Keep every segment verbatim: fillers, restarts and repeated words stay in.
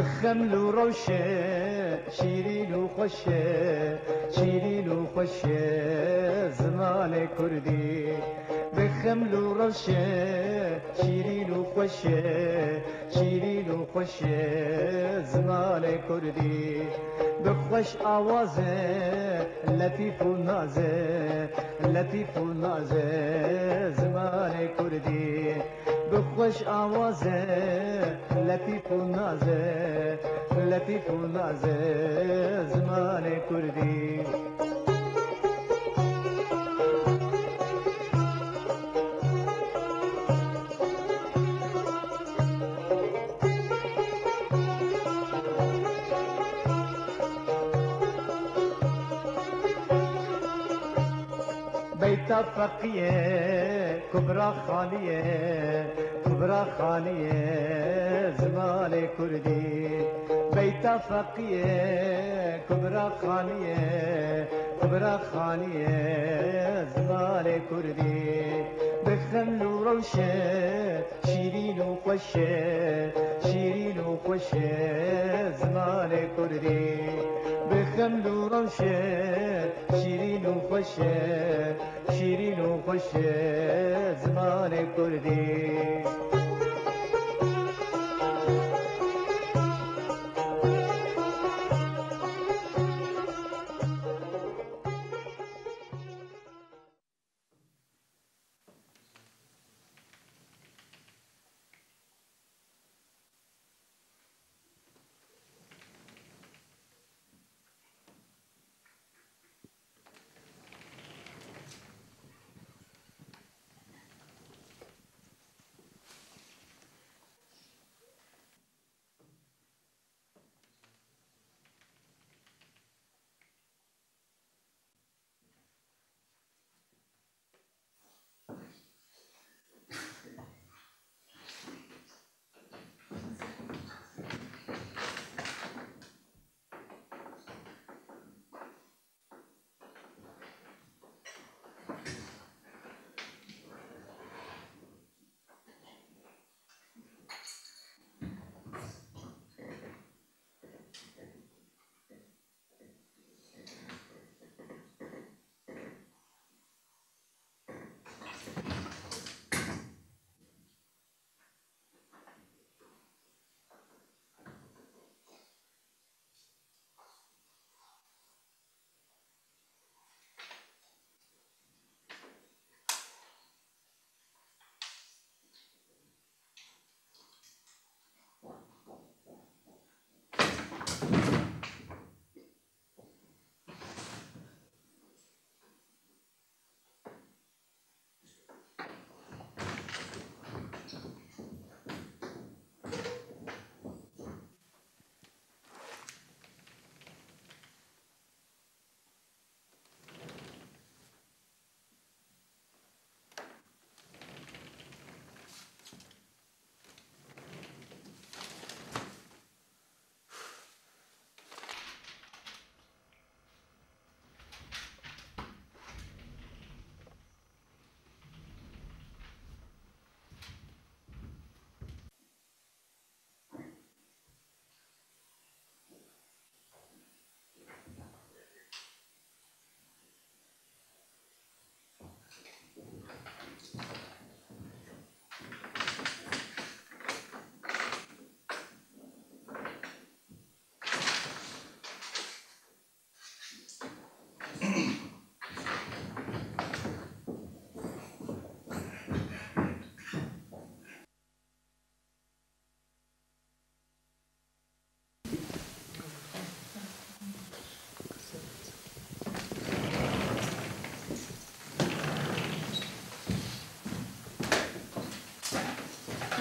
Xeml û rewşe, şîrîn û xweş e, şîrîn û xweş e zimanê kurdî. Bi xeml û rewşe, şîrîn û xweş e, şîrîn û xweş e zimanê kurdî. Bi xweş awaze, letîf û naze, letîf û naze zimanê kurdî. Bi xweş awaze, letîf û naze, letîf û naze zimanê kurdî. Beyta Feqîye, Kubra Xanîye, Kubra Xanîye zimanê kurdî. Beyta Feqîye, Kubra Xanîye, Kubra Xanîye zimanê kurdî. Bi xeml û rewşe, şîrîn û xweş e, şîrîn û xweş e zimanê kurdî. Bi xeml û rewşe, şîrîn û xweş e, şîrîn û xweş e zimanê kurdî.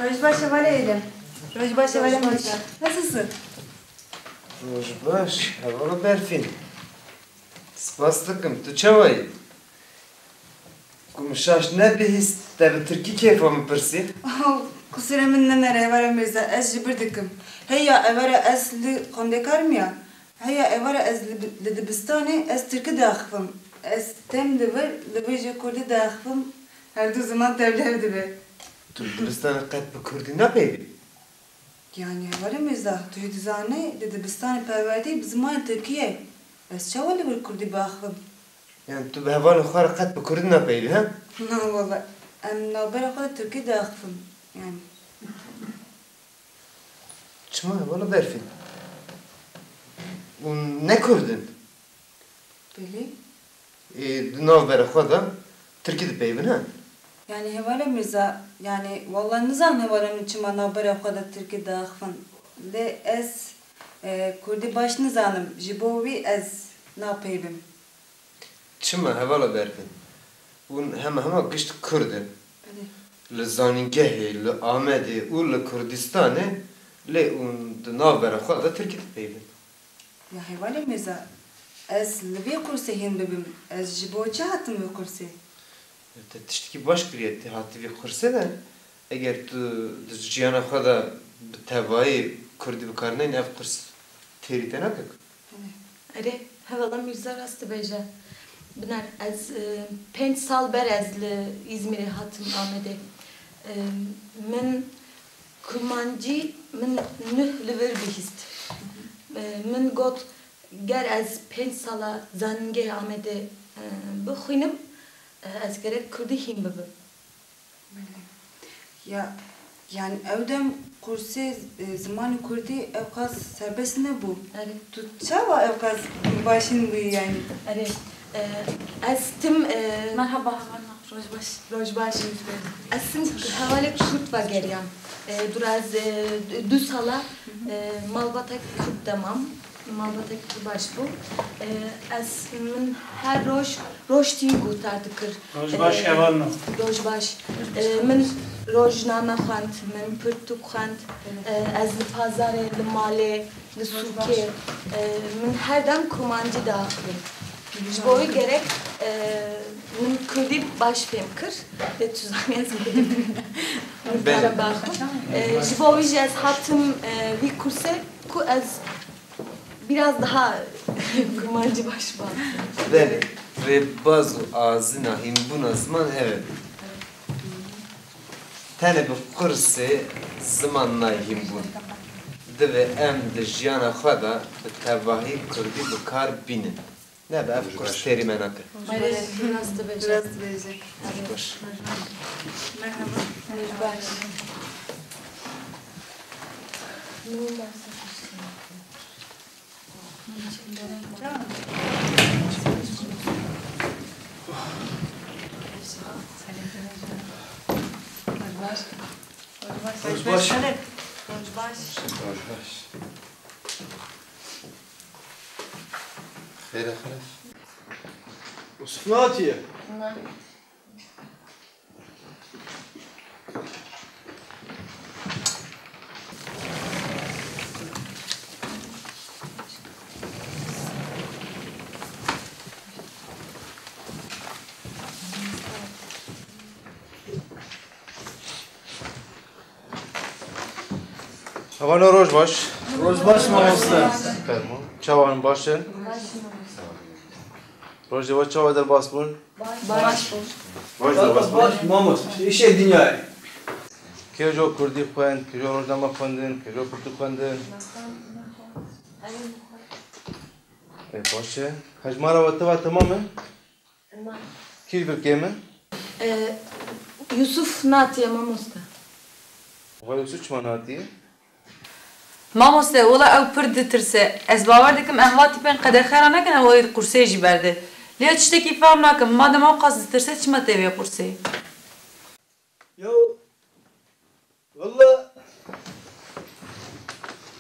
Roj baş hevalê Êlem. Roj baş hevalê Malik. Nasılsın? Roj baş, hevala Berfîn. Spas dikim, tu çawa yî? Ku min şaş nebihîst, te bi tirkî kêfa min pirsî. Oh, qisûrê min nenere, êvara Mîrza, ez ji bir dikim. Heya êvara ez li xwendekar im ya. Heya êvara ez li, li dibistanê ez tirkî diaxivim. Ez têm li vir, li vir jî kurdî diaxivim. Her du ziman tevlihev dibe. Tu li dibistanê qet bi kurdî napeyivî? Yanî hevalê Mîrza, tu jî dizanî di dibistanê perwerdeyî bi zimanê tirkî ye. Ez çawa li wir kurdî biaxivim? Yanî tu bi hevalên xwe re qet bi kurdî napeyivî, he? Na wele, em navbera xwe de tirkî diaxivin. Yanî. Çima hevala Berfîn? Hûn ne kurd in? Belê. Ê, di navbera xwe de tirkî dipeyivin, he? Yanî hevalê Mîrza, yanî wele nizanim hevalên min çima navbera xwe de tirkî diaxivin. Lê ez, e, kurdî baş nizanim, ji bo wî ez napeyivim. Çima hevala Berfîn? Hûn hema hema gişt kurd in. Belê. Li zanîngehê, li Amedê û li Kurdistanê, lê hûn di navbera xwe de tirkî dipeyivin. Ya hevalê Mîrza, ez li vê qursê hîn bibim, ez ji bo çi hatim vê qursê? Te tiştekî baş kiriye, te hatî vê qursê de, eger tu di jiyana xwe de bi tevayî kurdî bi kar neyne, ev qurs têrî te nake ku. Erê, hevala Mîrza rast dibêje. Biner, ez, e, pênc sal ber ez li Îzmîrê hatim Amedê. E, min kurmancî min nuh li vir bihîst. E, min got, ger ez pênc sala zanîngehê Amedê, e, bixwînim, e, ez gerek kurdî hîn bibim. Belê. Ya, yanî ew dem qursê, e, zimanê kurdî ewqas serbest nebû. Erê. Tu çawa ewqas başîn bûyî yanî? Erê, e, ez tim, e, Merhaba, hevalno. Roj baş. Roj baş. Ez tim hevalê kurd vegeriyam. E, dûra ez, e, du sala, e, malbatek kurd de mam. Malbatek baş bû. E, ez, min her roj roj tî guhdar dikir. Roj baş, e, hevalno. Roj baş. E, min rojname xwend, min pirtûk xwend. E, ez li pazarê, li malê, li sûkê, e, min her dem kurmancî diaxivîm. Ji bo wî gerek, e, min kurdî baş fêm kir. Lê tu zanî ez kurdî guhdar biaxivim. E, ji bo wî jî ez hatim, e, vî kursê ku ez biraz daha kurmancî baş bam. Belê, rêbaz û azîna hînbûna ziman ev e. Tenê bi qursê ziman nayê hînbûn. Divê em di jiyana xwe de bi tevahî kurdî bi kar bînin. Nebe ev qurs têrî me nake. Erê, rast dibêje. Rast dibêje. Baş. Merhaba. Baş. Roj baş. Roj baş. Roj baş. Roj baş. Xêr e, xelef. Yusuf natiye. Hevalno, roj baş. Roj baş mamoste. Fermo. Çawan baş in? Rojê we çawa derbas bûn? Baş bûn. Baş derbas bûn. Baş, mamoste. Îşê dinyayê. Kê jo kurdî xwend, kê jo rojname xwendin, kê jo pirtûk xwendin? Ê, baş e. Hejmara we teva temam e? Kî li vir kêm e? E, Yusuf natiye mamoste. Va Yusuf çima natiye? Mamoste, wela ew pir ditirse. Ez bawer dikim em va tîpên qedexera nekin, ew ê qursê jî berde. Lê ez tiştekî fehm nakim. Madem ew qas ditirse, çima tê vê qursê? Yo, wela,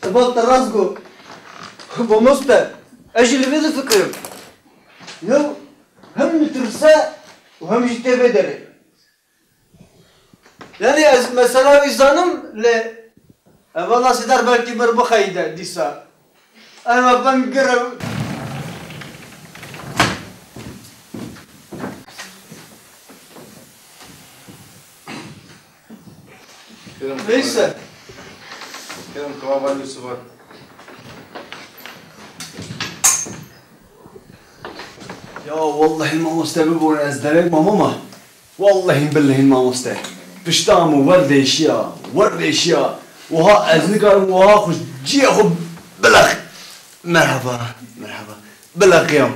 heval te rast got. Mamoste, ez jî li vê difikirim. Yo, hem ditirse û hem jî tê vê derê. Yanî ez mesela wî zanim, lê hevala Sêdar belkî mir bixeyde dîsa. Ema ben girim. Neyse. Kerem, kebaba Yusuf'a. Ya wellehî mamoste, bibore ez derek mam ama. Wellehî billehî mamoste. Pişta min wer vêşiya, wer vêşiya. Wiha ez nikarim wiha xwe ciyê xwe bileq. Merhaba, merhaba. Bileqiyam.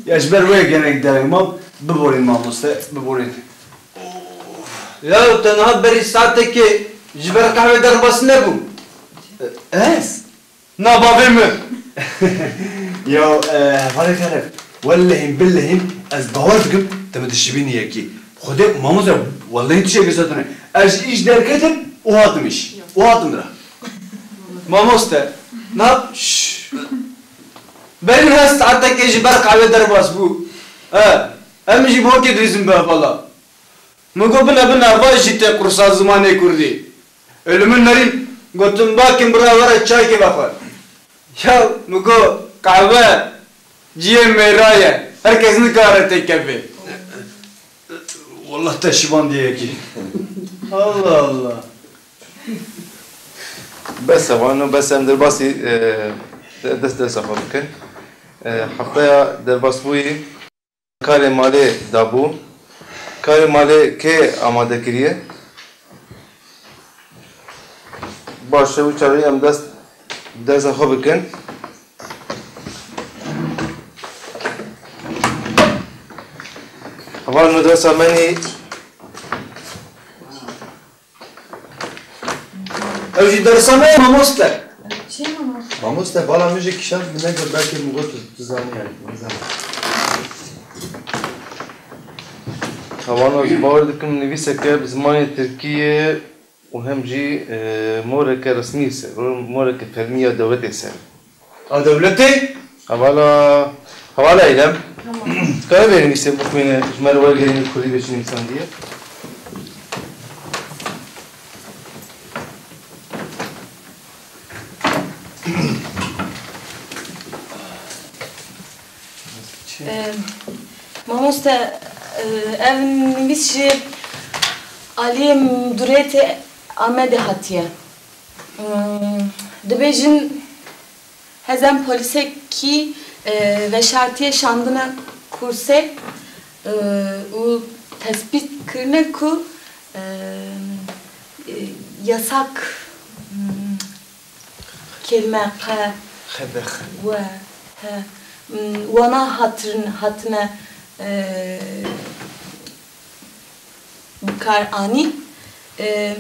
Ya ji ber wê gelek dereng mam, biborîn mamoste, biborîn. Ya te niha berî saetekê ji ber qehwê derbas nebû. Ez? Na bavê min. Ya, e, hevalê Xelef, wellehîm billehîm ez bawer dikim te min dişibînî yekî. Xwedê mamoste, wellehî tiştekê zor tune. Ez ji îş derketim û hatim îş. Û hatim ra. Mamoste, na, şş. Berî niha saetekê ji ber qehwê derbas bû. E, em jî bi hokê dilîzin bi hevala. Min got bine bine va jî tê qursa zimanê kurdî. Ê li min nerîn gotin bakin bira were çaykê vexwe. Ya min got qehwe ciyê mêra ye. Her kes nikare têkeve. Wallah te şivandiye yekî. Allah Allah. Bes e vano, bes em derbasî, e, de-, dest dersa xwe bikin. E, hefteya derbasbûyî. Karê malê dabû. Karê malê kê amade kiriye? Baş e, wî çaxî em dest, desta xwe bikin. Heval Nûdewsa Menî. Ew jî dersa me ye mamoste. Çi mamoste? Mamoste, bala min jî kişand, min negot, belkî min got tu, tu zanî yani. Hevalno, ez bawer dikim nivîseke bi zimanê tirkî ye û hem jî, e, moreke resmî ser, moreke fermî ya dewletê ser. A dewletê? Hevala, hevala Eylem. Tamam. Kare vê nivîsê bixwîne, ji me re wergerîne kurdî bê çi nivîsandiye. Em, mamoste, e, ev nivîs ji aliyê Mudûriyetê Amedê hatiye. Hmm, dibêjin hezên polîsekî, e, veşartiyê şandine kursê, e, û tespît kirine ku, e, e, yasak, hmm, kelîme qe-, Qedexe. We, he, hmm, wana hatin, hatine, e, bi kar anî, e,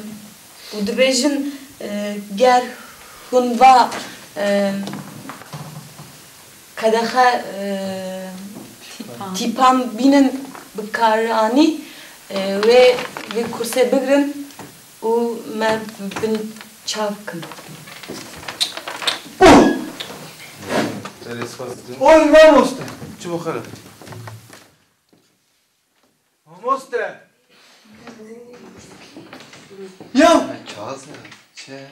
û dibêjin, e, ger hûn va, e, qedexe, e, Tîpan. Tîpan bînin bi kar anî, e, wê vê kursê bigirin û me binçav kin. Erê, spas dikim. Oy mamoste. Çi bo xerê? Mamoste. Ya. Me çaz ne? Çe?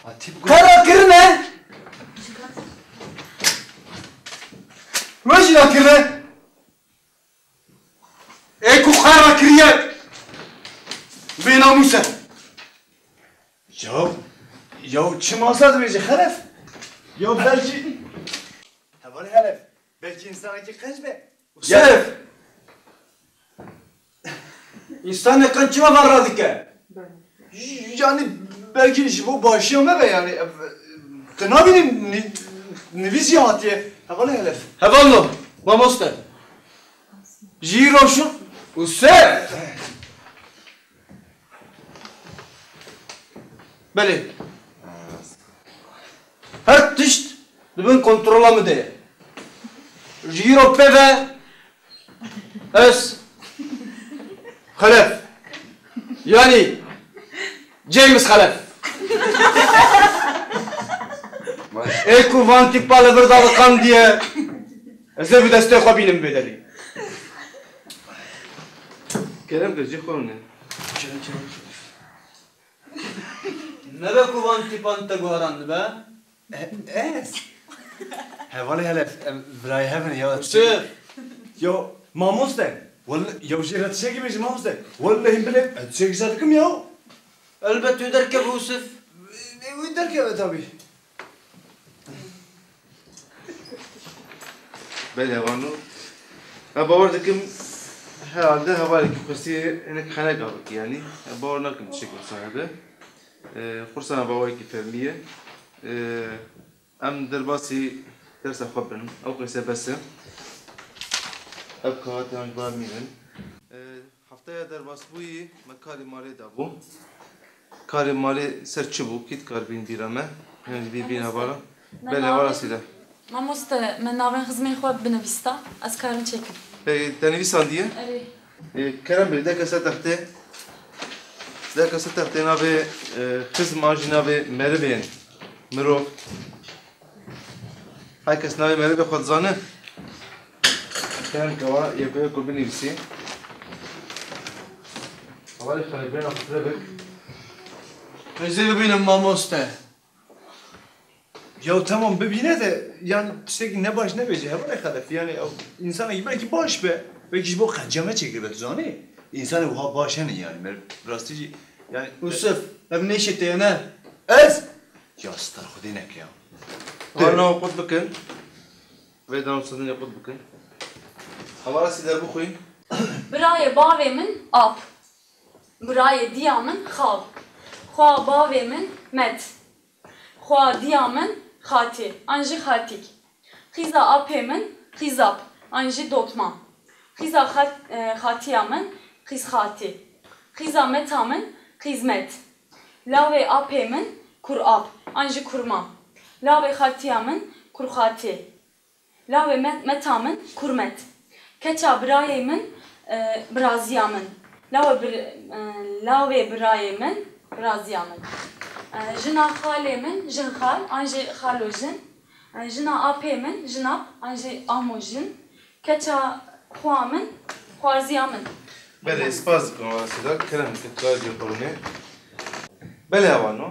A tîp got. Qera kirine. We jî nakirine. Ê ku qera kiriye. Bênamûs e. Ya, ya çi masa dibêje Xelef? Ya belkî. Hevalê Xelef. Belkî însanekî qenc be. Yusuf! Însanê qenc çima van radike? Yani belkî ji bo başiya me be yani. Ev, tu nabînî ni-, nivîs jî hatiye. Hevalê Xelef. Hevalno, mamoste. Jî roşun. Yusuf! Belê. Her tişt di bin kontrola min de ye. Ji îro pê ve ez Xelef. Yanî James Xelef. Ê ku van tîpa li vir daliqandiye, ez ê bi destê xwe bînim bê derî. Kerem kir, cî xwe rûne. Nebe ku van tîpan te guherandibe? E, ez? Hevalê Xelef, em birayê hev in ya. Yusuf! Ya, mamoste, welle-, ya jê re tiştekî bêje mamoste. Wellehî bilê, ez tiştekî zêde dikim ya. Elbet wê derkeve Yusuf. Wê derkeve tabî. Belê, hevalno. Ez bawer dikim, herhalde hevalekî xwestiye hinek xenek avêtiye, yanî. Ez bawer nakim tiştekî wisa hebe. E, Xursan ava wekî fermî ye. E, em derbasî dersa xwe bin. Ew qîse bes e. Ev kağıt yan bar mînin. E, Hefteya derbasbûyî me karê malê dabû. Karê malê ser çi bû? Kî dikaribîn bîra me? Yanî bî bîn Mamoste, hevala. Me Belê, hevala navê, sîde. Mamoste, me navên xizmên xwe binivîsta. Ez karim çêkim. Peki, te nivîsandiye? Erê. E, kerem bê, deke ser textê. Deke ser textê navê, e, xizm an jî navê merivên mirov. Her kes navê merivê xwe dizane. Kerem ke wa yeko yeko binivîsî. Hevalê Xelîf bêna xwe bik. Rêzê bibînim mamoste. Ya tamam bibîne de yan tiştekî ne baş nebêje hevalê Xelîf. Yani ew însanekî belkî baş be. Belkî ji bo qenceme çêkiribe tu zanî. Însanê wiha baş hene yani. Mer-, rastî jî yani. Yusuf, ev nêşê te ye ne? Ez? Ya star Xwedê neke ya. Wana qut bikin. Vê dan sedinê qut bikin. Hevala sî derbixwîn. Birayê bavê min ap. Birayê diya min xal. Xwa bavê min met. Xwa diya min xatî, an jî xatîk. Qîza apê min qîzap, an jî dotma. Qîza xat-, e, xatiya min qîzxatî. Qîza meta min qîzmet. Lawê apê min kurap, an jî kurma. Lawê xatiya min kurxatî. Lawê me-, meta min kurmet. Keça birayê min, e, biraziya min. Lawê bir-, e, lawê birayê min, biraziya min. E, jina xalê min, jinxal, an jî xalo jin. E, jina apê min, jinap, an jî amo jin. Keça xwa min, xwarziya min. Belê, spas dikim, Sida. Kerem dikim, tu jî qurûnê. Belê, hevalno.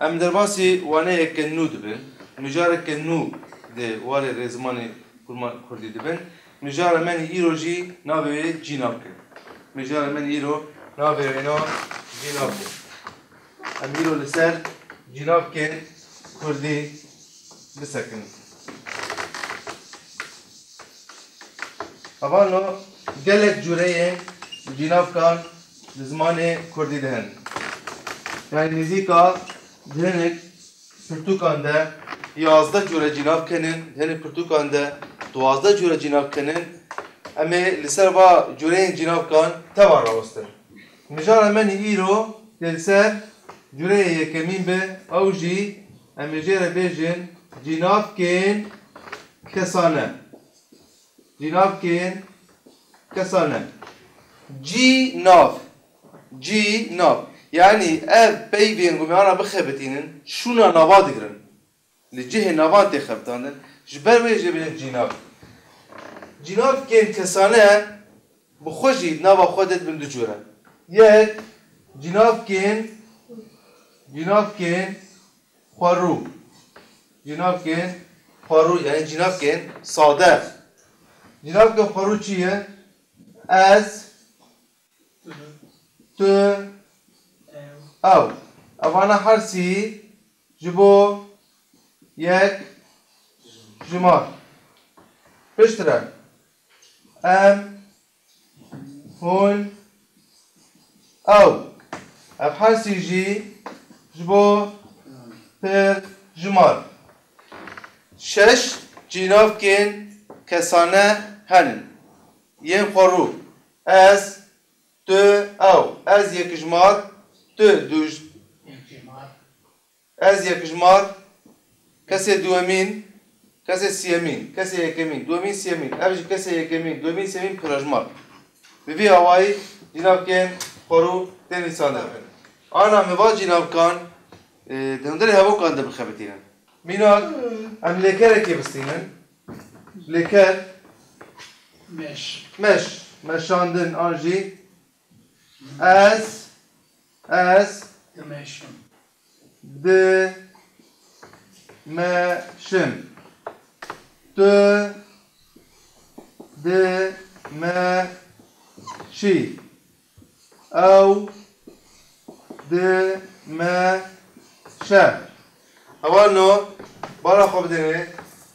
Em derbasî waneyeke nû dibin. Mijareke nû di warê rêzimanê kurma-, kurdî dibin. Mijara me îro jî navê wê cînavk e. Mijara me îro navê wêna cînavk e. Em îro li ser cînavkên kurdî bisekinin. Hevalno, gelek cûreyên cînavkan li zimanê kurdî de hene. Yani nêzîka di hinek pirtûkan de yazdeh cûre cînavk hene, di hinek pirtûkan de duwazdeh cûre cînavk hene. Em ê li ser va cûreyên cînavkan teva rawestin. Mijara me îro tê li ser cûreyê yekemîn be, ew jî em ê jê re bêjin cînavkên kesane. Cînavkên kesane. Cînav. Cînav. Yanî ev peyvên ku me ana bixebitînin, şûna nava digirin. Li cihê navan tê xebitandin. Ji ber wê jê bêjin cînav. Cînavkên kesane bi xwe jî nava xwe de dibin du cûre. Yek, cînavkên, cînavkên xwerû. Cînavkên xwerû, yani cînavkên sade. Cînavkên xwerû çi ye? Ez, tu, ew. Evana her sî ji bo yek jimar. Piştre. Em, hûn, ew. Ev her sî jî ji bo pir jimar. Şeş cînavkên kesane henin. Yên xwerû. Ez, tu, ew. Ez yekjimar, tu duj-, ez yekjimar, kesê duwemîn, kesê siyemîn, kesê yekemîn, duwemîn, siyemîn. Ev jî kesê yekemîn, duwemîn, siyemîn pirejimar. Bi vî awayî cînavkên xwerû tên nîsandin. Ana me va cînavkan, e, di hundirê hevokan de bixebitînin. Mînak, em lêkerekê bistînin. Lêker. Meş. Meş. Meşandin an jî. Ez, ez. Dimeşim. Dimeşim. Tu, dimeşî. Ew, dimeşe. Hevalno, bala xwe bidêne.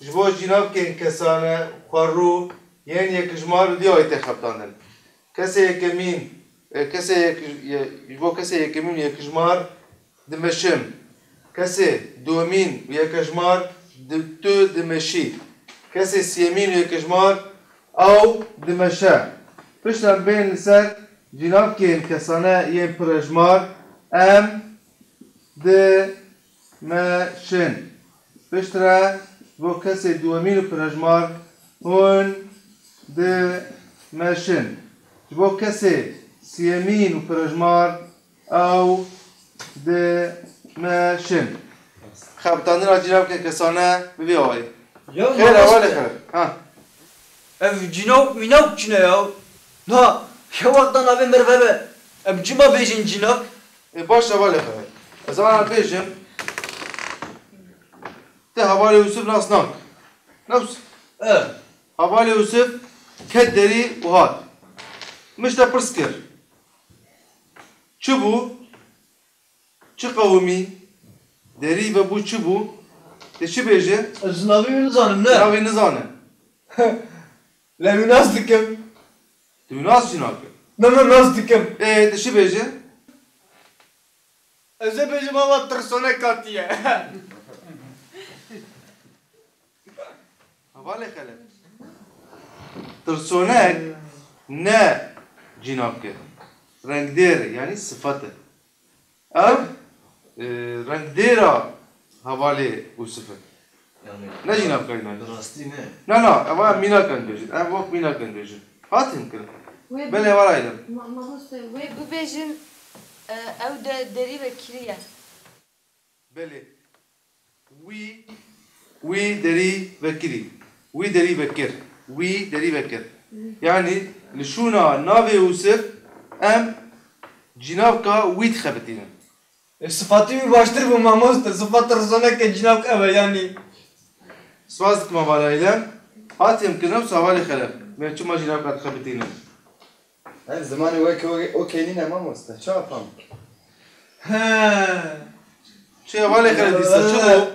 Ji bo cînavkên kesane, xwerû, yên yekjimar û diyawê tê xebitandin. Kesê yekemîn, e, kesê yek-, ye-, ji bo kesê yekemîn û yekjimar, Dimeşim. Kesê duyemîn û yekejmar di-, tu dimeşî. Kesê siyemîn û yekejmar ew dimeşe. Piştre em bên li ser cînavkên kesane yên pirejmar, em dimeşin. Piştre ji bo kesê duyemîn û pirejmar hûn dimeşin. Ji bo kesê siyemîn û pirejmar ew dimeşin. Xebitandina cînavkên kesane bi vî awayî. Ya Xêr, hevalê mamoste. Xêr. Ha. Ev cînavk mînavk çi ne ya? Na, ya wexta navê meriv hebe. Em çima bêjin cînavk? Ê, baş e, hevalê Xêr. Ez ana bêjim. Te hevalê Yûsif nas nak. Nefs. E. Hevalê Yûsif ket derî û hat. Min ji te pirs kir. Çi bû? Çi qewimî? Derî vebû çi bû? Te çi bêje? Ez navê wî nizanim, ne? Navê nizane. Lê wî nas dikim. Tu wî nas jî nake. Ne, ne, nas dikim. Ê, te çi bêje? Ez ê bêjim, ava tirsonek hatiye. Hevalê Xelef. Tirsonek ne cînavk e. Rengdêr e, yanî sifet e. Ev, e, rengdêra hevalê Yûsif e. Yani, ne jînavka wî ne? Bi rastî ne? Na, na, ev mînakan bêjin. Ev wek mînakan bêjin. Hatim kirin. Wê Belê, bi-, hevala Aydin. Ma-, mamoste, wê bibêjin, e, ew de derî vekiriye. Belê. Wî, wî derî vekirî. Wî derî vekir. Wî derî vekir. Yanî li şûna navê Yûsif em cînavka wî dixebitînin. E, sifatî wî baştir bû mamoste. Sifat tirsonek e, cînavk ev e yanî. Spas dikim hevala Aydin. Hatiyem kirin, hevalê Xelef. Me çima cînavka dixebitînin? Ev zimanê weke o-, okey nîne mamoste. Çawa fam? He. Çi hevalê Xelef dîsa çi bû?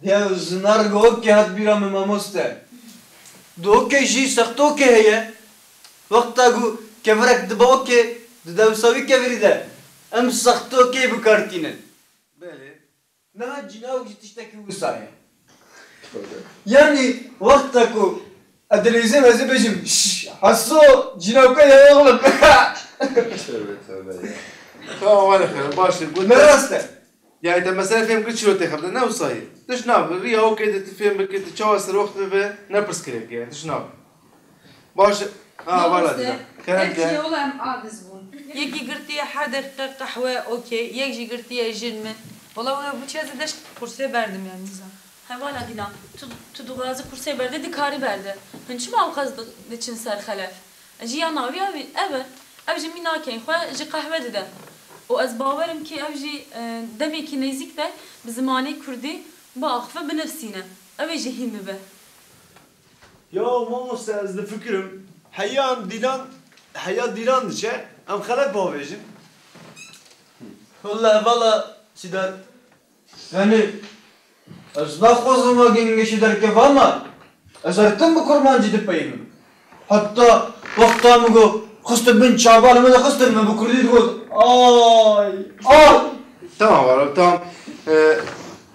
Ya zinar go okey hat bîra min mamoste. Di okey jî sexte okey heye. Wexta ku kevirek dibe okey, di dewsa wî kevirî de em sexte okey bi kar tînin. Belê. Niha cînavk jî tiştekî wisa ye. Yanî wexta ku ez dileyzim, ez ê bêjim, "Şş, Heso, cînavka ye oğlum." Tövbe, tövbe ya. Tamam, hevalê Xelef, baş e. Ne rast e. Yani te mesele fêm kir çilo tê xebitîn, ne wisa ye. Tişt nabe, riya okey de tu fêm bikî, tu çawa serwext bibe, ne pirsgirêk e, yani tişt nabe. Baş, ha, hevala Dîlan. Kerem ke. Her kî ola em aciz bûn. Yekî girtiye her deqîqe qehwe, okey. Yek jî girtiye jin min. Wela wê biçe ez ê deşt kursê berdim yani nizam. Hevala Dîlan, tu, tu dixwazî kursê berde, dikarî berde. Hin çima ew qas di-, diçin ser Xelef? Ji ya navî ev, ev e. Ev ji mînakên xwe ji qehwe dide. Û ez bawer im kî ev jî, e, demekî nêzîk de bi zimanê kurdî biaxive binivsîne. Ew ê ji hîn bibe. Ya mamoste, ez difikirim, heya em Dîlan, heya Dîlan diçe, em Xelef bavêjin. Wele hevala Sîdar. Yanî, ez naxwazim va gengê ji derkeva me. Ez her tim bi kurmancî dipeyivim. Heta wexta min got, xistin bin çava li min de xistin, min bi kurdî digot, "Ay, ay." Tamam, hevala, tamam. Ee,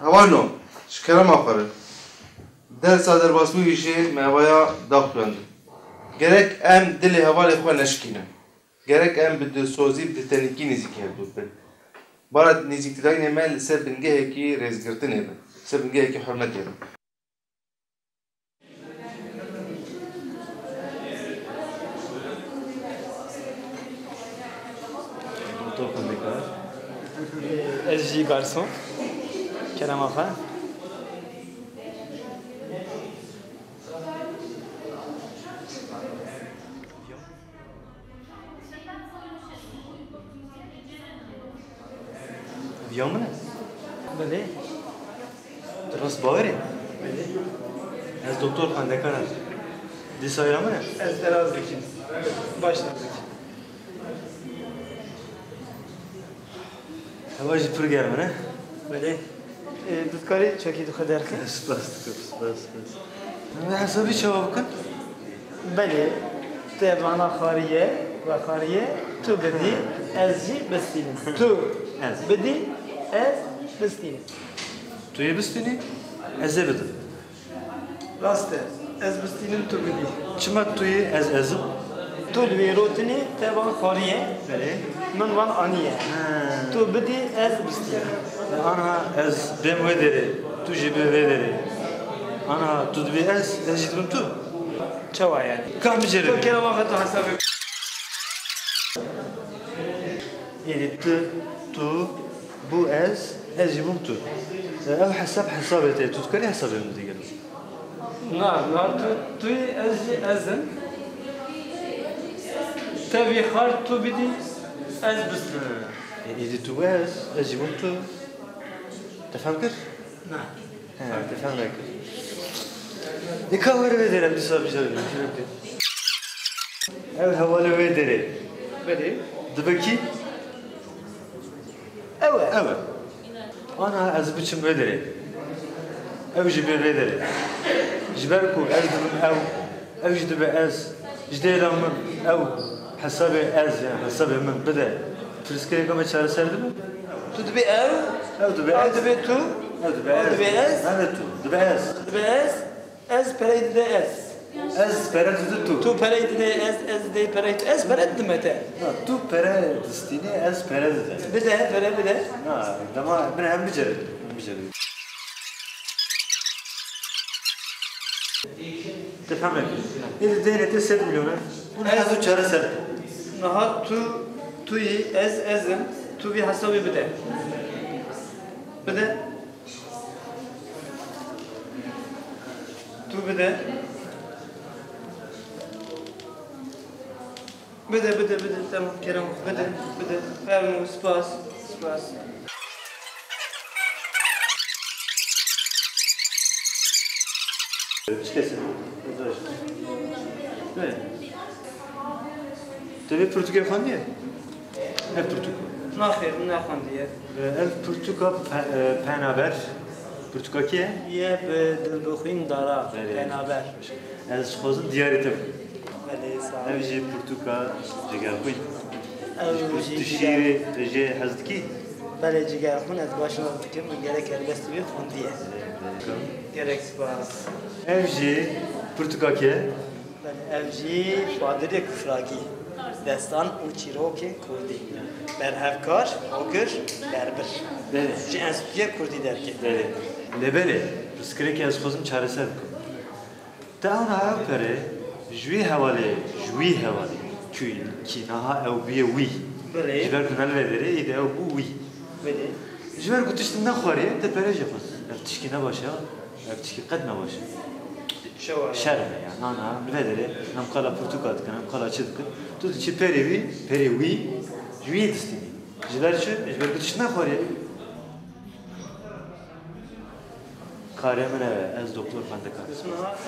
hevalno, ji kerema xwe re. Dersa derbasbûyî jî me vaya daxuyandin. Gerek em dilê hevalê xwe neşikînin. Gerek em bi dilsozî, bi diltenîkî nêzîkî hev dûr bin. Bara nêzîktirayînê me li ser bingehekî rêzgirtinê bin, li ser bingehekî hurmetê bin. Doktor xwendekar. Ez jî garson. Kerema xwe. Viya min e? Belê. Tu rast bawer î? Belê. Ez doktor xwendekar im. Dîsa ya min e? Ez deraz dikim. Baş nas dikim. Hewa jî pir germ e, ne? Belê. Ê, tu dikarî çekî di xwe derxî? Spas dikim, spas, spas. Em ê hesabî çawa bikin? Belê. Te vana xariye, vexariye, tu bidî, ez jî bistînim. Tu Ez. bidî, Ez bistînim. Tu yê bistînî, ez ê bidim. Rast e. Ez bistînim, tu bidî. Çima tu yê ez ezim? Tu li wê rotinê te van xwariye, Belê. Min van aniye. He. Tu bidî, ez bistînim. Ana ez bêm wê derê, tu jî bê vê derê. Ana tu dibê ez, ez jî dibim tu. Çawa yani? Ka biceribî. Tu kerema xwe tu hesabê. Êdî tu, tu, bû ez, ez jî bûm tu. Ev hesab hesabê te, tu dikarî hesabê min digel. Na, na tu, tu yî, ez jî ez im. Te vî xar tu bidî, ez bistînim. Êdî tu bû ez, ez jî bûm tu. Te fehm kir? Na. He, te fehm nekir. Ê ka were vê derê, em dîsa bijaribîn, bijaribîn. Ev hevalê wê derê. Belê. Dibe kî? Ew e. Ew e. Ana ez biçim vê derê. Ew jî bê vê derê. Ji ber ku ez dibim ew, ew jî dibe ez. Ji dêla min ew hesabê ez, yani hesabê min bide. Pirsgirêka me çareser dibe. Tu dibê ew, Ew dibe ew ez. dibê tu, Ew dibe ew ez. dibê ez. Nane tu. Dibe ez. Dibê ez. Ez perey dide ez. Ez pere dide tu. Tu perey dide ez, ez dê perey tu. Ez pere didime te. Na, tu pere distînî, ez pere dide. Bide, pere bide. Na, dema bin em bicerin. Em bicerin. Te fehm nekir. Ê di deynê te sed milyon e. Hûn hez û çareser. Niha tu, tu yî, ez, ez im. Tu vî hesabê bide. Bide. Tu bide. Bide, bide, bide. Tamam, kerem, bide, bide. Fermo, spas, spas. Çi kesin? Ne? Te vê pirtûkê xwendiye? Ev pirtûk. Naxêr, nexwendiye. Ev pirtûka pe- e, penaber. Pirtûka kê ye? Ye bi dilbixwîn dara, Belê. Penaber. Ez dixwazim diyarê te bikim. Belê, sağ ol. Ev jî pirtûka cigerxwîn. Ew jî Tu ciger- şîrê, tu jê hez dikî? Belê, cigerxwîn ez baş nas dikim, min gerek helbestî wî xwendiye. Gerek spas. Ev jî pirtûka kê ye? Belê, ev jî Fadilê Kufragî. Destan û çîrokên kurdî. Berhevkar, ogir, berbir. Belê. Ji Enstitûyê Kurdî derket. Belê. Lê belê, pirsgirêkê ez dixwazim çareser bikim. Te ana ew pere ji wî hevalê, ji wî hevalê, kî, kî niha ew bûye wî. Belê. Ji ber ku ne li vê derê, êdî ew bû wî. Belê. Ji ber ku tişt nexwariye, te pere jê xwest. Ev tişkî ne baş e, ev tişkî qet ne baş e. Şewa. Şerm e yani, ana, li vê derê em qala pirtûka dikin, em qala çi dikin. Tu diçî perê wî, perê wî, ji wî distînî. Ji ber çi? Ji ber ku tişt nexwariye. Karê min ev e, ez doktor xwendekar.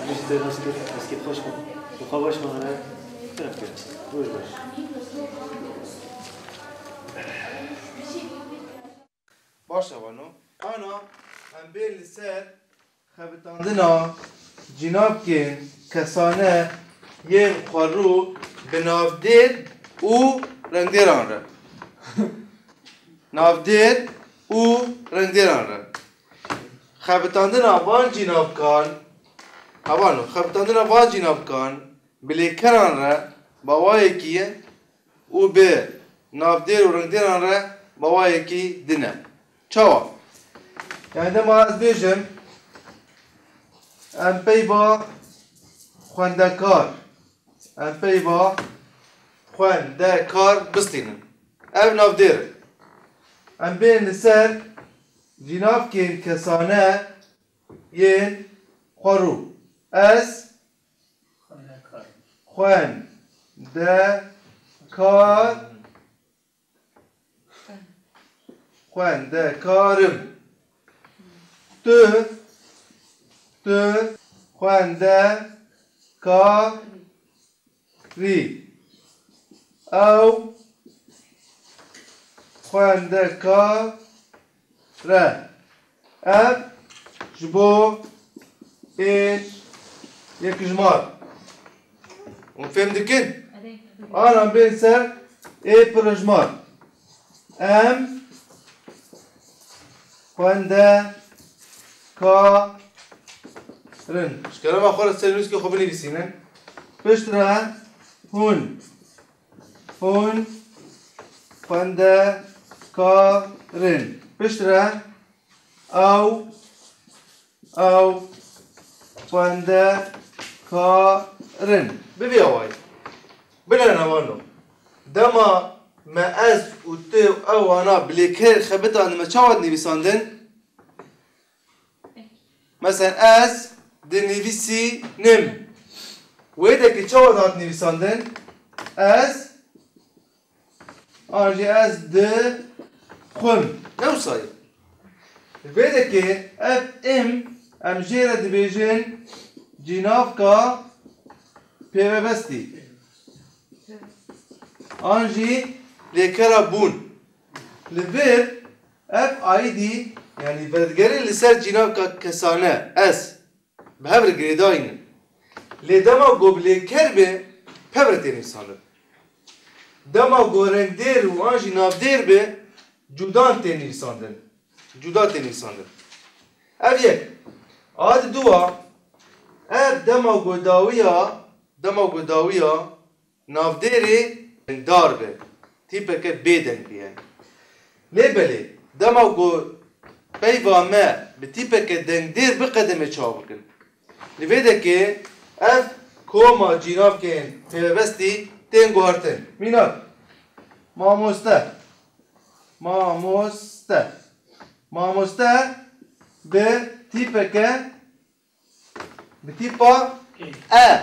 Em jî te nas kir, ez kê xweş bûm. Bi xwe baş me hene, kerem kir. Roj baş. Baş e wano. Ana, em bên li ser xebitandina cînavkên kesane yên xwerû bi navdêr û rengdêran re. Navdêr û rengdêran re. Xebitandina van cînavkan, hevalno, xebitandina van cînavkan bi lêkeran re bi awayekî ye û bi navdêr û rengdêran re bi awayekî din e. Çawa? Yani dema ez bêjim, em peyva xwendekar, em peyva xwendekar bistînin. Ev navdêr e. Em bên li ser cînavkên kesane yên xwerû. Ez xwendekar, xwendekarim. Tu, tu xwendekarî. Ew xwendekar e. Ev ji bo ê yekjimar. Hûn fêm dikin? Ana bên ser ê pirjimar. Em Xwendekarin. Ji kerema xwe re ser nivîskê xwe binivîsînin. Piştre hûn. Hûn xwendekarin. Piştre ew, ew xwendekarin. Bi vî awayî. Binêrin hevalno. Dema me ez û tu û ew wana bi lêkerên xebitandin me çawa dinivîsandin? Meselen ez dinivîsînim. Wê dekê çawa dihat nivîsandin? Ez an jî ez dixwim. Ne wisa ye? Vê dekê ev im em jê re dibêjin cînavka pêvebestî. An jî lêkera bûn. Li vir ev aîdî, yanî vedigerê li ser cînavka kesane, ez, bi hev re girêdayî ne. Lê dema ku bi lêker be, bi hev re tê nivîsandin. Dema ku rengdêr û an jî navdêr be, cudan tê nivîsandin. Cuda tê nivîsandin. Ev yek. A di dua, ev dema ku dawiya, dema ku dawiya, navdêrê dengdar be. Tîpeke bêdeng be yani. Lê belê, dema ku peyva me bi tîpeke dengdêr biqede me çawa bikin? Li vê dekê ev koma cînavkên pêvebestî tên guhartin. Mînak, mamoste. Mamoste. Mamoste bi tîpeke Bi tîpa E. E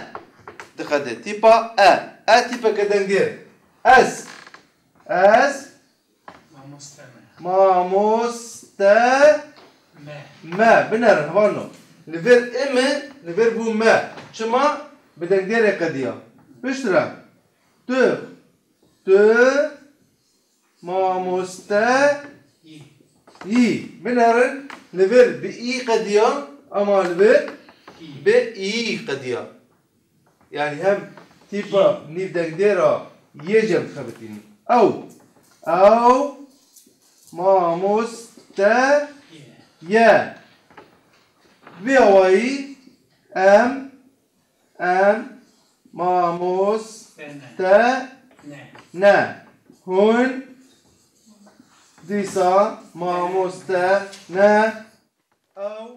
diqede. Tîpa E. E tîpeke dengdêr. Ez. Ez. Mamoste me. Mamoste Me. me. Binêrin, hevalno. Li vir imi, li vir bû me. Çima? Bi dengdêrê qediya. Piştre. Tu. Tu. Mamoste. Yî. Yî. Binêrin, li vir bi î qediya, ama li vir bi î qediya. Yani hem tîpa nîvdengdêra yê jî em dixebitînin. Ew. Ew. Mamoste. Ye. Vî awayî em Em mamoste Ne. ne. Hûn dîsa mamoste ne. Ew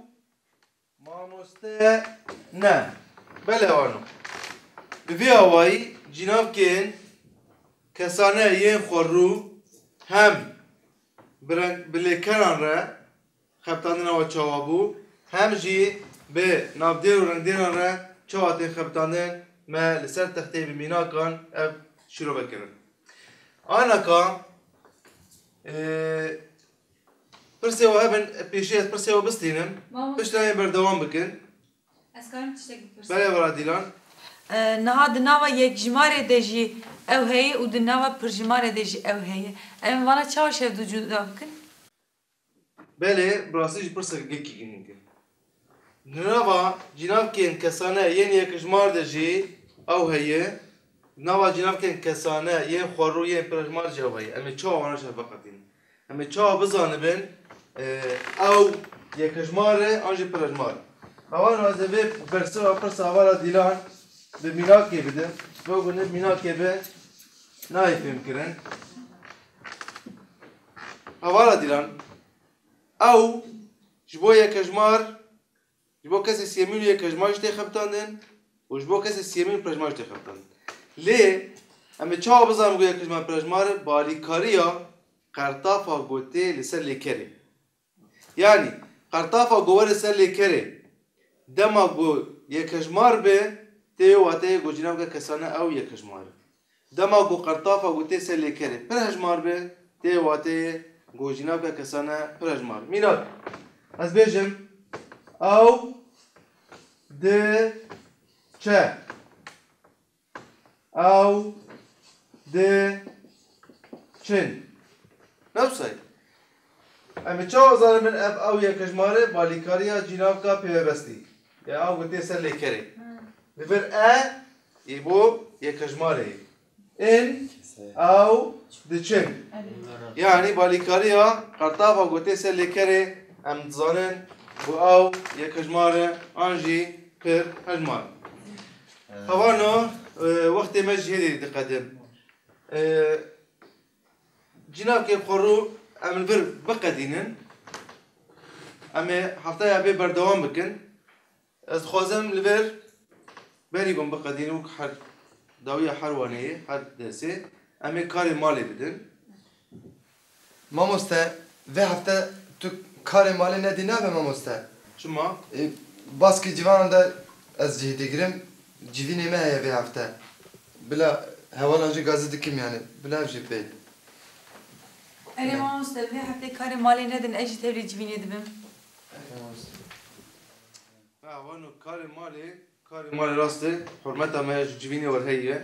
mamoste ne. Belê wano. Bi vî awayî cînavkên kesane yên xwerû hem bi reng-, bi lêkeran re xebitandina we çawa bû, hem jî bi navdêr û rengdêran re çawa tên xebitandin, me li ser texteyê bi mînakan ev şîrove kirin. Anaka, e, pirsê we hebin, pêşî ez pirsê we bistînim, Mamoste. Piştre yên berdewam bikin. Ez karim tiştek bipirsim? Belê, Vera Dîlan. E, niha di nava yekjimarê de jî ew heye û di nava pirjimarê de jî ew heye. Em vana çawa şev du cuda bikin? Belê, bi rastî jî pirseke gelkî girîng e. Di nava cînavkên kesane yên yekjimar de jî ew heye, di nava cînavkên kesane yên xwerû yên pirejmar jî ew heye. Em ê çawa wana ji hev veqetînin? Em ê çawa bizanibin, e, ew yekjimar e an jî pirejmar e? Hevalno, ez ê vê bersiva pirsa hevala Dîlan bi mînakê bidim. Wek ku ne mînakê be, nayê fêhmkirin. Hevala Dîlan, ew ji bo yekejmar, ji bo kesê siyemîn û yekejmar jî tê xebitandin û ji bo kesê siyemîn û pirejmar jî tê xebitandin. Lê em ê çawa bizanin ku yekejmar pirejmar e? Bi alîkariya qertafa ku tê li ser lêkerê. Yanî, qertafa ku were ser lêkerê, dema ku yekejmar be, tê wê wateyê ku cînavka kesane ew yekejmar e. Dema ku qertafa ku tê ser lêkerê pirhejmar be, tê wateyê ku cînavka kesane pirhejmar. Mînak, ez bêjim, ew diçe. Ew diçin. Ne wisa ye? Em ê çawa zanibin ev ew yekejmar e? Bi alîkariya cînavka pêvebestî. Ya ew ku tê ser lêkerê. Li vir e, ê bo yekejmarê ye. In, ew diçin. Yanî bi alîkariya qertafa ku tê ser lêkerê Em dizanin ku ew yek hejmar e an jî pir hejmar e. Hevano, e, wextê me ji hêdî diqedin. E, Cînakê xwe rû em li vir biqedînin. Em ê hefteya bê berdewam bikin. Ez dixwazim li vir berî gon biqedînim wek her dawiya her waneyê, her dersê. Em ê karê malê bidin. Mamoste, vê hefte tu karê malê nedî nabe mamoste? Çima? E, baskî civanan de ez cih digirim. Civînê me heye vê hefte. Bila hevalan jî gazî dikim yani. Bila ev jî bê. Erê mamoste, vê heftê karê malê nedin, ez jî tevlî civînê dibim. Erê mamoste. Ha, wano karê malê, karê malê rast e, hurmeta me ji civînê we heye,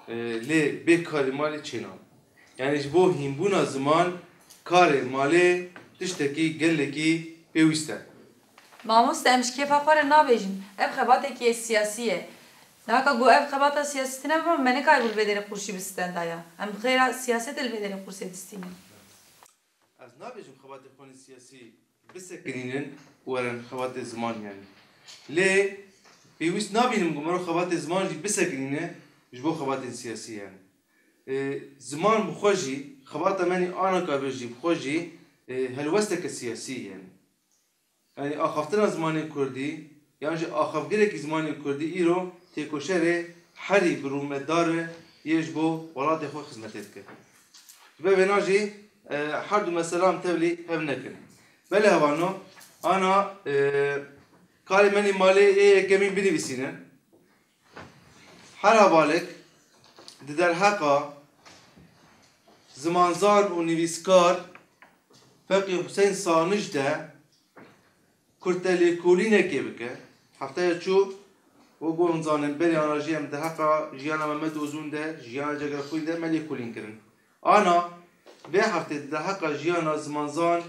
e, lê bê karê malê çênabe. Yani ji bo hînbûna ziman, karê malê tiştekî gelekî pêwîst e. Mamoste, em ji kêfa xwe re nabêjin. Ev xebatekî ye siyasî ye. Naka ku ev xebata siyasî tune bibe, me nikaribû li vê derê qurşî bi stendaya. Em bi xêra siyasetê li vê derê qursê distînin. Ez nabêjim xebatê xwe yên siyasî bisekinînin û werin xebatê ziman yani. Lê pêwîst nabînim ku mero xebatê ziman jî bisekinîne ji bo xebatên siyasî yani. E, ziman bi xwe jî, xebata me nî ana kavê jî bi xwe jî, e, helwesteke siyasî yani. Yani axaftina zimanê kurdî, yan jî axafgirekî zimanê kurdî îro têkoşerê herî birûmetdar e yê ji bo welatê xwe xizmetê dike. Ji ber vêna jî, e, her du mesela em tevlî hev nekin. Belê hevano, ana, e, karê me nî malê ê yekemîn binivîsînin. Her hevalek di derheqa zimanzan û nivîskar Feqî Husên Sanij de kurtelêkolînekê bike. Hefteya çû, wek hûn zanin, berê ana jî em di heqa jiyana Mehmet Ozûn de, jiyana Cegerxwîn de me lêkolîn kirin. Ana vê heftê di heqa jiyana zimanzan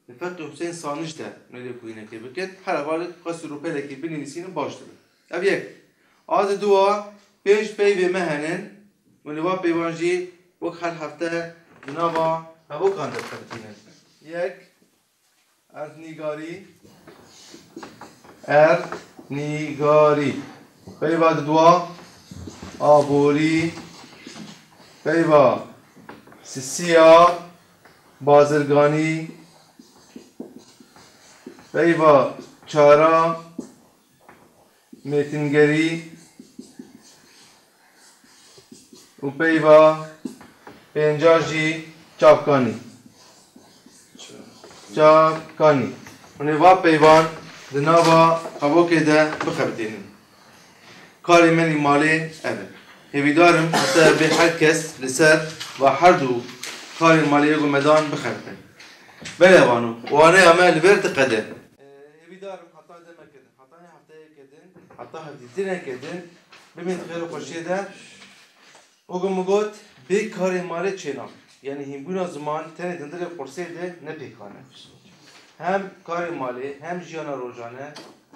li Feqî Husên Sanij de me lêkolînekê bikin. Her hevalek qesî rûpelekê binivîsînin baş dibe. Ev yek. A di dua pênc peyvê me henin. Hûn ê va peyvan jî wek her hefte di nava hevokan de dixebitînin. Yek, erdnîgarî. Erdnîgarî. Peyva di dua, aborî. Peyva sisiya, bazirganî. Peyva çara, mêtingerî û peyva pênca jî çavkanî. Çavkanî. Hûn ê va peyvan di nava hevokê de bixebitînin. Karê me nî malê ev e. Hêvîdar im heta bê her kes li ser va her du karên malê yê ku me dan bixebitin. Belê vano, waneya me li vir diqede. Hêvîdar im heta demeke din. Heta ne hefteyeke din, heta hevdîtineke din, bimîn di xêr û xweşiyê de. Weke min got, bê karê malê çênabe. Yanî hînbûna ziman tenê di hundirê qursê de ne pêkan e. Hem karê malê, hem jiyana rojane,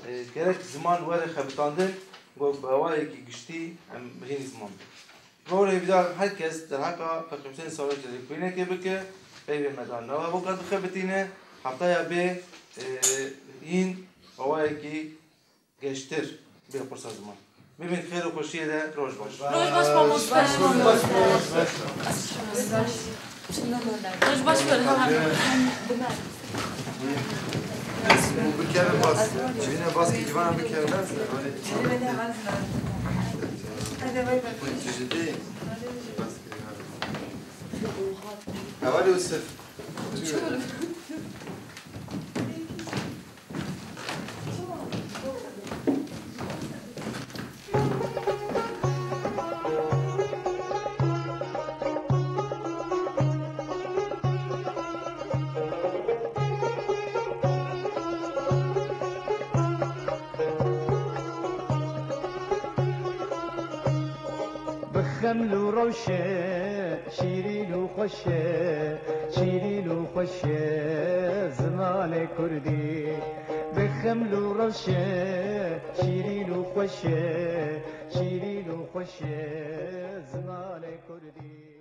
e, gerek ziman were xebitandin, ku bi awayekî giştî em bi hînî ziman bin. Rol hêvîdar im her kes derheqa Feqî Husên Sanij de lêkolînekê bike, peyvê me dan nava boka dixebitîne, heftaya bê, e, hîn awayekî geştir bê qursa ziman. Bimîn xêr û xweşiyê de, roj baş. Roj baş mamoste. Roj baş. Roj baş. Bikeve bas. Civîne bas ki civana bikeve bas. Hadi bay bay. Ciddi. Hevalê Yusuf. Bi xeml û rewşe şîrîn û xweş e, şîrîn û xweş e zimanê kurdî. Bi xeml û rewşe şîrîn û xweş e, şîrîn û xweş e zimanê kurdî.